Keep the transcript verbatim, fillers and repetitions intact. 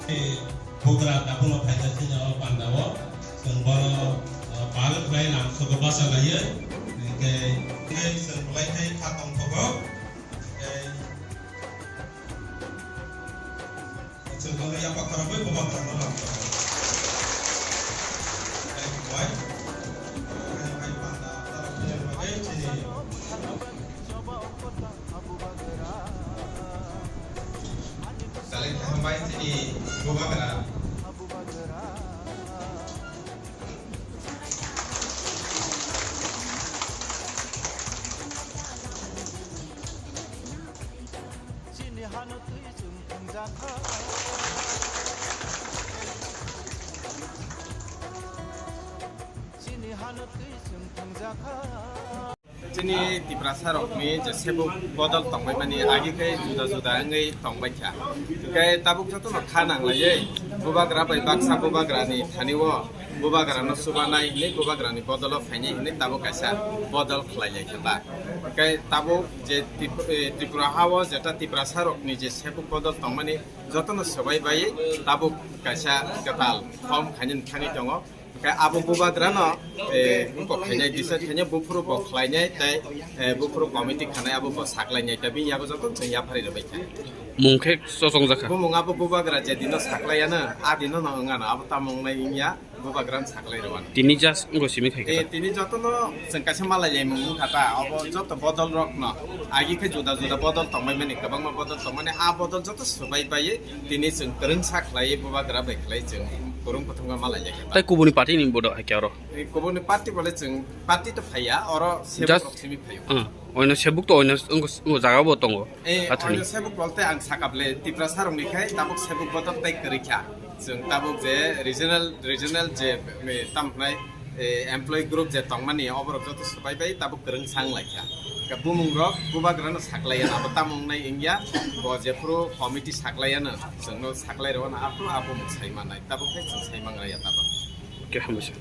Bugra tabukno phaijak chini o pandao, chwng bono, uh, pal khlai lam sogo basa laiwi, hwnkhe, hwnkhe chwng belai khai kha tongthogo, hwnkhe chwng bono yapha khorokwi bubagrano lam sogo. Thank you, boy. Hwnkhe panda, chini Salai hambai chini bubagra. Chini hano twi chwng thwngjakha. Chini hano twi chwng thwngjakha. Chini Tiprasa rokni je sebuk bodol tongbai mani agi khe juda juda wngwi tongbai kha. Hwnkhe tabuk jotono kha nanglaiwi bubagra bai baksa bubagrani thani o bubagrano chubanai hinwi bubagrani bodolo phainai hinwi tabuk kaisa bodol khlai lai kha ta. Hwnkhe tabuk je Trip-, eh, Tripura ha o jeta Tiprasa rokni je sebuk bodol tongmani jotono swbai bai tabuk kaisa kwtal khom khainani thangwi tongo. Hwnkhe abo bubagrano, eh, wngkok khainai, decide khainai, buphuru bo khlainai, tei, eh, buphuru committee khanai, abo bo saklainai, tei bini yago joto chwng yapharwi rwbai kha. Mung khe chosong jakha. Bumung abo bubagra je dino saklaiano, a dino no wngano, abo tamo wngnai wngya, bubagrano saklai rwano. Tini just wngkha simi khai kha. Eh, tini jotono chwng kaisa malai lai mung wngkha ta, abo joto bodol rokno, agi khe juda juda bodol tongbai mani, kwbangma bodol tongmani, a bodol joto swbai bai, tini chwng kwrwngsa khlai bubagra bai khlai chwng kwrwng kwthwngma malai ya khe ba. Tai kubuni party ni bodo hai khe oro? Eh, kubuni party bole chwng party to phaiya, oro sebuk just rok simi phaio. Ah, oino sebuk to oino wngkha, wngkha jaga bo tongo. Eh, athani. Oino sebuk bolte ang sakable Tiprasa rokni khai tabuk sebuk bodol tai kwrwi kha. Chwng tabuk je regional, regional je, eh, tamkhnai eh, employee group je tongmani, oborok joto swbai bai tabuk kwrwng sang lai kha. Khe bumung rok bubagrano saklaiya, abo tamo wngnai wngya, bo jephuru committee saklaiyano, chwngno saklai rwano aphuru abo bumung sai mannai, tabuk khe chwng sai mangraya tabuk. Khe hambai se.